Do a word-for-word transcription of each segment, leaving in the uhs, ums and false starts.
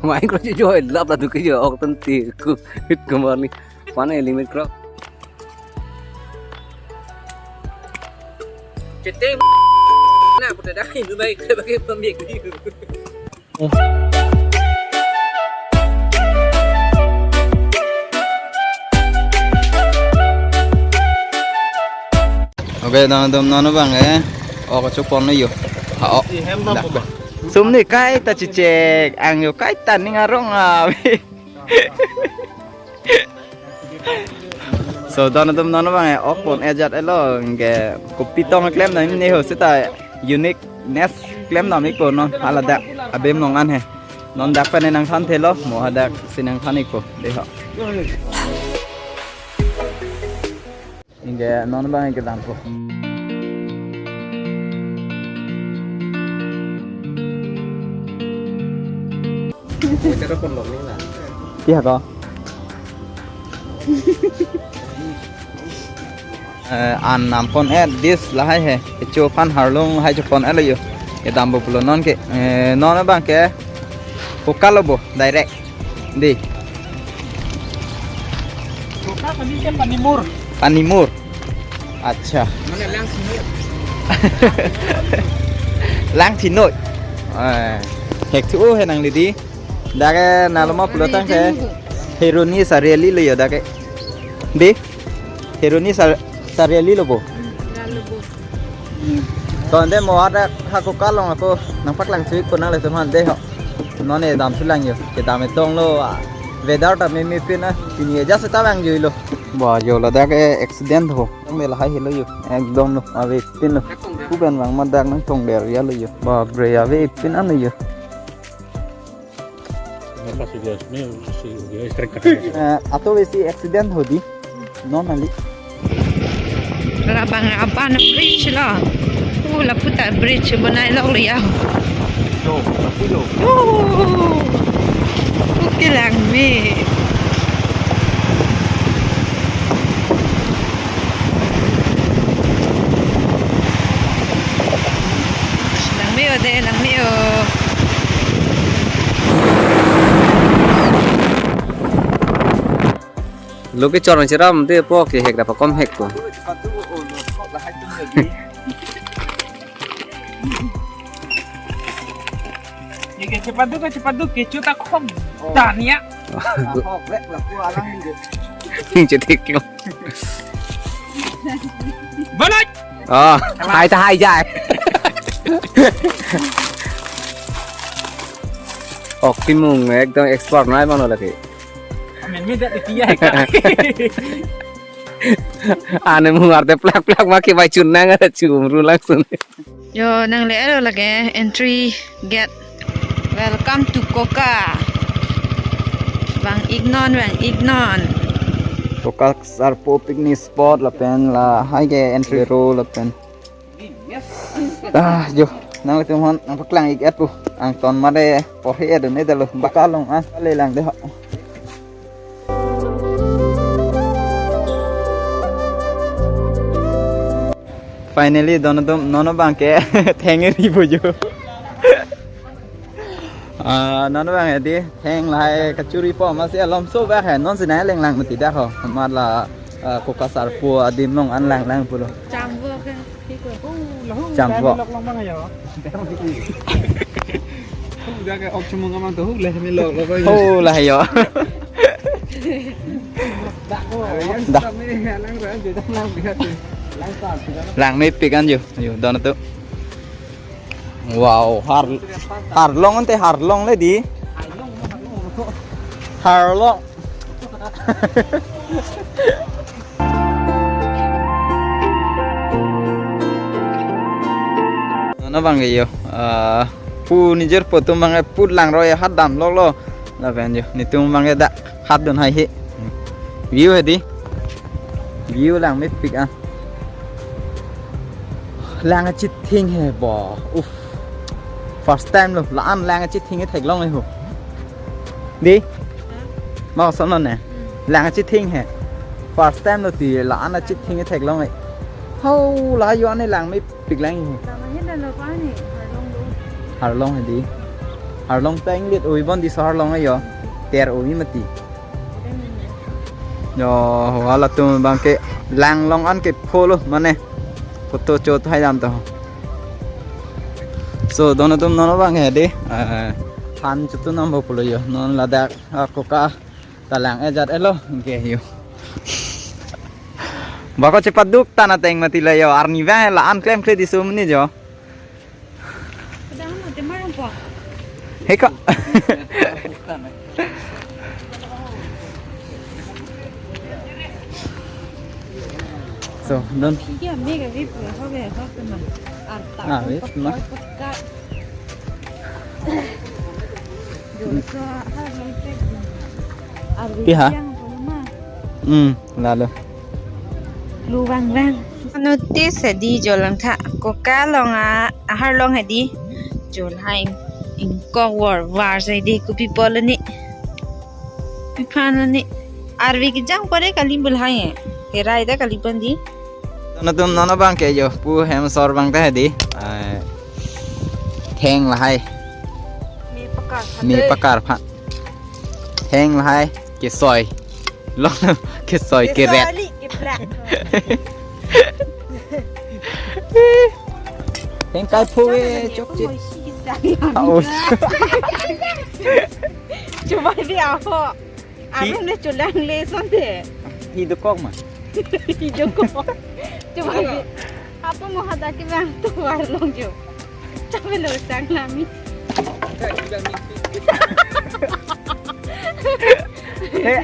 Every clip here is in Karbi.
Main kro si joy lap la duke jo ok tenti ku hit kumar ni. Mana limit kro. Cete na puta dah ini baik sebagai pembiak ni. Okay, dong dong nono bang eh. Oh, kachok pon yo. Ha, oh. Sum ni kai ta chechek, ang yo kai ta ning arong ah. So, dong dong nono bang eh, ok pon ejat elo, ke kopi tong klem na ne ho seta uniqueness klem na mi ko non, hala dak abim nong an he. Non dak pen nangthan thelo, mo hadak si nangthan ik po, dei ho. Ingke non bang ingke dam po. Iya ko. Eh, an nam pon eh, dis lahai he. Kecho aphan harlung hai cho pon eh lo yo. Kedam bo pulo non ke. Eh, non bang ke. Kokalo bo direct. Dei. Koka kami ke Panimur. Panimur. Acha. Mana lang sini? Lang thinoi. Eh, hek thu he nang lidi. Dak ke naloma pulo tang ke Heroni Chariali lo yo dak ke. Dei. Heroni Char-, Chariali lo bo. To ande mo ada ha koka along ako nangpaklang chui ko nanglitum aphan dei ho. Non ne dam sulang yo. Kedam etong lo, ah. Weather ta meme pin ah. Pini aja seta bang jui lo. Ba jo ladak ke accident ho. Tong de lahai helo yo. Ekdom lo. Ave pin lo. Kuben bang madak nangtong der ya lo yo. Ba bre ave pin an lo yo. Apa sih dia? Ini si dia sering kena. Eh, atau besi accident hodi. Non ali. Labang aban bridge lo. Uh, lapu ta bridge bonai lo ya. Yo, tapi lo. Uh. Oke lang me. Langme-o dei, langme-o. Lo ke chor nang chiram dei po ke hek da pakom hek ko. Ye ke cepat duk, cepat duk, kecho ta khom. Oh. Tanya. Ahok lek lapu alang ni dei. Ning cetik lo. Balai. Oh, hai ta hai jai. Ok, timung ekdom expert nai mano lagi. Amen me dak dia ka. Ane mung arte plak plak ma ke bai chun nang ada chum ru langsung. Yo, nangle-elo lake entry gate. Welcome to Koka. Vang-ik non, vang-ik non. Koka Sarpo picnic spot lapen lahai ke entry road lapen. Ah, jo, nanglitum aphan nangpaklang-ik-et pu. Angton mare porhi edun edalo. Koka along an le lang dei ho. Finally, don atum non abang ke theng ri bojo. Ah, non abang ke dei theng lahai kachuri po masi alom so ba hai non sinai leng lang mati dak ho. Amat la, ah, Koka Sarpo adim along an lang lang pulo. Cham vo ke. Cham vo. Lok long bang yo. Hu dak ke ok chumung amang to hu le mi lok lok yo. Hu lah yo. Dak. Lang mepik an jo. Jo, don atum. Wow, har, harlong ante harlong le dei. Harlong. Non abang ke yo, ah, pu nijor pu atum abang ke pu lang roi hat dam lok lo. Lapen jo, netum abang ke dak hat dun hai he. View he dei. View lang mepik an. Lang achithing he bo. Uff. First time lo, la-an lang achithing theklong he ho. Dei? Ma son ne? Lang achithing he. First time lo ti la-an achithing theklong he. Ho, la yo ane lang mepik lang he. Lama hin lo pa ni, harlong lo. Harlong he dei. Arlong ta inglit ui bon di so arlong ayo. Ter ui mati. Yo, halatum abang ke lang long an ke follow mane. Photo chot hai dam to. So, don atum non abang ke di. Eh, han chutu nam bo pulo yo. Non ladak, ah, koka ta lang-e jat-et lo ke yo. Bako chepaduk tan ateng mati la yo. Arni abang la an klemkle di so mini jo. Kedang ano, temar ang po. Hei, kok. So, don. Iya, mega vip, hobe, hobe, ma. Arta, ah, vip, ma. Peka. Jolso, ha, ha, pek. Arvi, piha? Yang, ma. Hmm, lalo. Lu vang vang. Notice hedi jol langtha. Koka long a, ahar long hedi. Jol hai ingkok war war sai di kopi polo ni. Piphan ni. Arvi kejang pore kali bul hai. Herai da kali pon di. Don atum non abang ke yo pu hem sor abang ta hedi. Eh, theng lahai. Me pakar. Me pakar phan. Theng lahai kesoi. Long kesoi keret. Kesoi li keplak. Heng kai phu e chok chi. Oi, si sang. Ah, oh. Coba di aho. Hi. Arung le chulang le sonte. Hi dokok ma. Hi dokok. Coba di. Apa mau hata ke bang tu warung jo. Coba lo sang lami. He.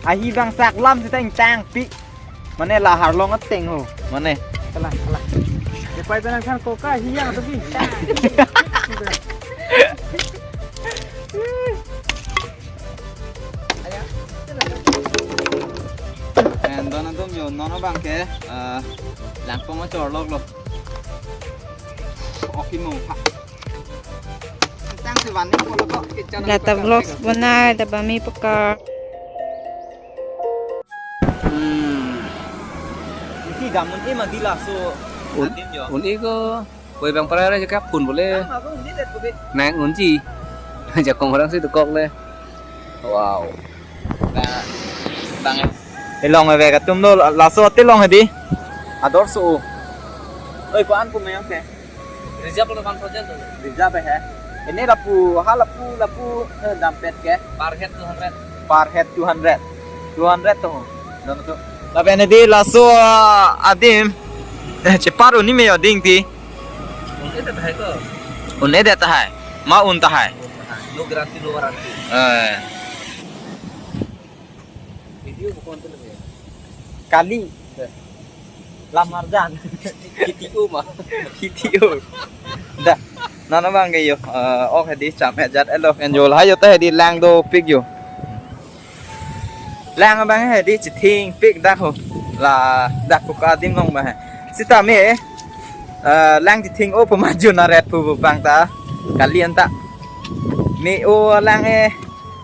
Ahi bang sak lam sita ingtang pi. Mane la har long ateng ho. Mane. Kalang, kalang. Depai tanang kan koka hiyang tapi. And don atum yo non abang ke, eh, langpong achorlok lo. Oki mo pha. Tang si van ni ko lo ko kitchen. Lata vlogs bonai, ta bami peka. Hmm. Iti dam un-e ma di laso. Un-, adim jo. Un-e ko. Koi bang para ra jaka phun bole. Ang aku un-e det ko be. Nang unji. Jakong orang si dokok le. Wow. Bang, bang, eh. Elong ave katum lo, laso ate long hedi. Ador so. Oi, ko-an pu meyang ke? Reserve lo one thousand to. Reserve he. Ini lapu, ha lapu, lapu, eh, dampet ke? Per head two hundred. Per head two hundred. Two hundred to. Don to. Lapen hedi laso, ah, adim. Eh, chepar un-e me yo ding ti. Un-e det tahai ko. Un-e det tahai. Ma un tahai. No guarantee, no warranty. Eh. Video bukan tu lebih. Kali. Eh. Lam arjan. K T O ma. K T O. Dah. Non abang ke yo. Eh, ok hedi cham-e jat-et lo. Enjoy hai yo ta hedi lang dopik yo. Lang abang hedi chithing pik dak ho. Ladak koka adim long abang he. Sita me, eh, lang chithing-o pama jun aret pu bang ta. Kali anta. Me-o lang, eh.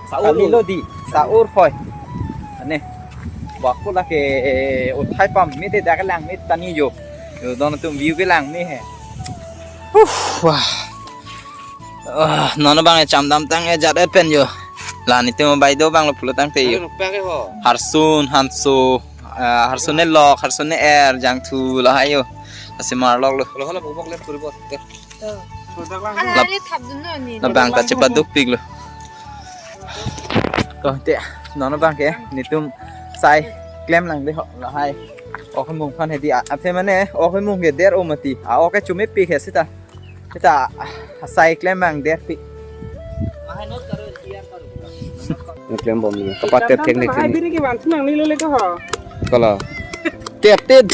Sa-ur. Kali lo di. Sa-ur hoi. Ane. Bako lake, eh, uthai pam me te dak lang me ta ni yo. Yo don atum view ke lang me he. Uf, wah. Ah, non abang e cham dam tang-e jat-et pen yo. La nitum abai do abang lo pulo tangte yo. Ayo, rupya ke ho. Harsun, hanso, ah, harsun ne lok, harsun ne er, jangthu lahai yo. Asi mar lok lo. Lo hala bubok let kuri bot. Lap-, labang ta chepaduk pik lo. Ko te, non abang ke, nitum sai klem lang de ho, lahai. Ok mung phan hedi, a, athe mane, ok mung ke der o mati. A, ok chume pik he sita. Sita, a, sai klem lang der pik. Klem bom ni, kapatet thek nek. Hai biri ke bang, thunang ni lo le ko ho. Kala. Tet, tet.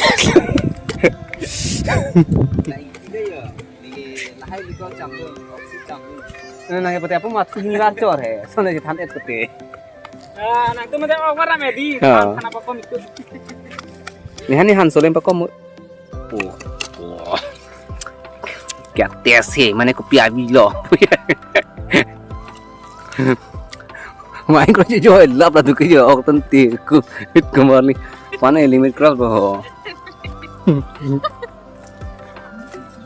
Lahai liko champun, oksi champun. Nang ke pati apa mat sing lar chor he. Sone ji than et pati. Ah, nangtum mate awar ram edi. Ha. Than, than apa kom itu? Ni hani han solem pa kom. Oh, oh. Kya tes he, mane ko pia bi lo. Main kro jo lap la tu ke jo ok tan ti ku. Kumar ni. Pane limit cross bo.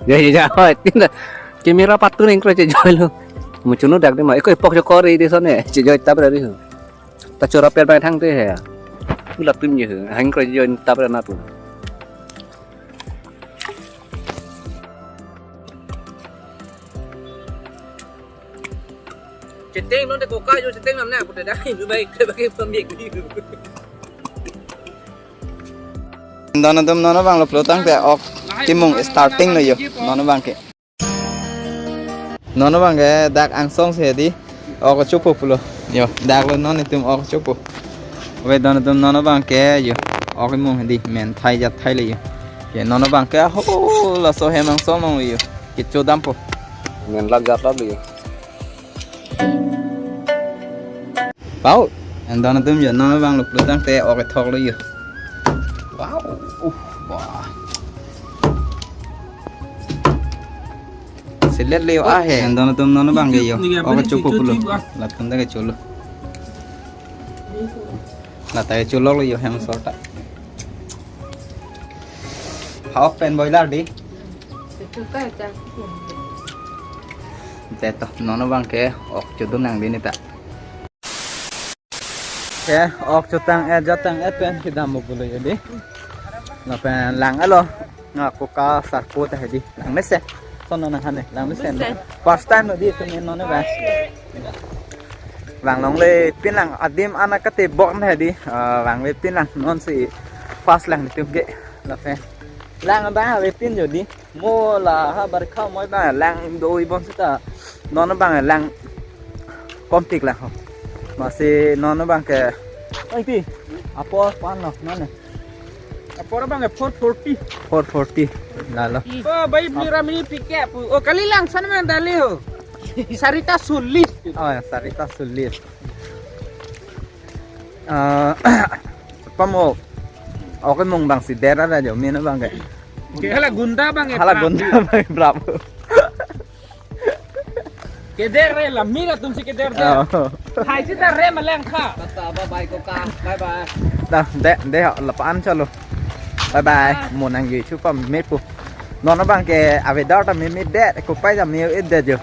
Ya, ya, ya. Hoi, tinda. Camera patun ingkro che joy lo. Muchunu dak de ma, eko epok jo kori di sone, chejoi tap ra di hu. Ta chora per bai thang te he. Pu latum je hu, hang kro joi tap ra na pu. Cheteng non te koka jo cheteng nam na, pute dak, itu baik, baik pembiak di hu. Don atum non abang lo pulo tangte ok kemung starting lo yo, non abang ke. Non abang ke dak angsong si di ok chopo pulo. Yo, dak lo non itum ok chopo. Ave don atum non abang ke yo. Ok kemung di menthai jathai le yo. Ke non abang ke ho laso hem angsong lo yo. Ke chodampo. Men lak jat lak le yo. Pau, en don atum yo non abang lo pulo tangte ok kethok lo yo. Wow. Uh, wah. Selet le yo ah he. En don atum non abang ke yo. Ok chopo pulo. Latum dak ke cholo. Lata ke cholok lo yo hem sorta. Hao pen boiler di. Te to non abang ke ok chodun nang di neta. Ke ok chotang-et jatang-et pen kedam pulo yo di. Lapen lang alo. Nga koka sarpo ta he di. Lang mesen. Sono nang hane, lang mesen. Mesen. First time lo di itum non abang. Vang longle pin lang adim ana kate bok na he di. Ah, vang le pin lang non si first lang itum ke. Lapen lang abang le pin jo di. Mo la ha barkha moi ba lang do-i bom seta. Non abang lang kom tik lang ho. Masi non abang ke. Ang ti. Apor pan lo non ne. Apor abang ke four forty. Four forty. Lalo. Oh, bai beli ramini pike pu. Oh, kali lang sana mang dali ho. Sarita sulis. Oh ya, sarita sulis. Ah, pamo. Ok kemung abang si dera da jo min abang ke. Ke hala gunda abang ke. Hala prap. Gunda abang prap. Keder re la mira tum si keder de. Oh. Hai sita re maleng kha. Tata, bye bye koka. Bye bye. Dah, de de la pan chalo. Bye bye. Bye. Mo nang ye chupa mepo. Non abang ke avedar ta me me de ko pai ja me e de jo.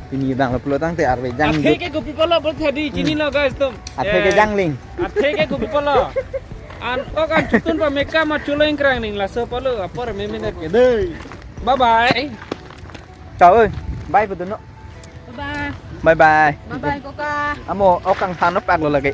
Pini abang lo pulo tangte arve jang. Athe ke kopi polo bol thadi chini lo guys tum. Athe ke jangling. Athe ke kopi polo. An ok an chutun pa meka ma chulo ingkrang ning laso polo apor me me de ke dei. Bye bye. Chao oi, bye pu dun non. Bye bye. Bye bye. Bye bye, koka. Amo, ok kangthan pak lo lagi.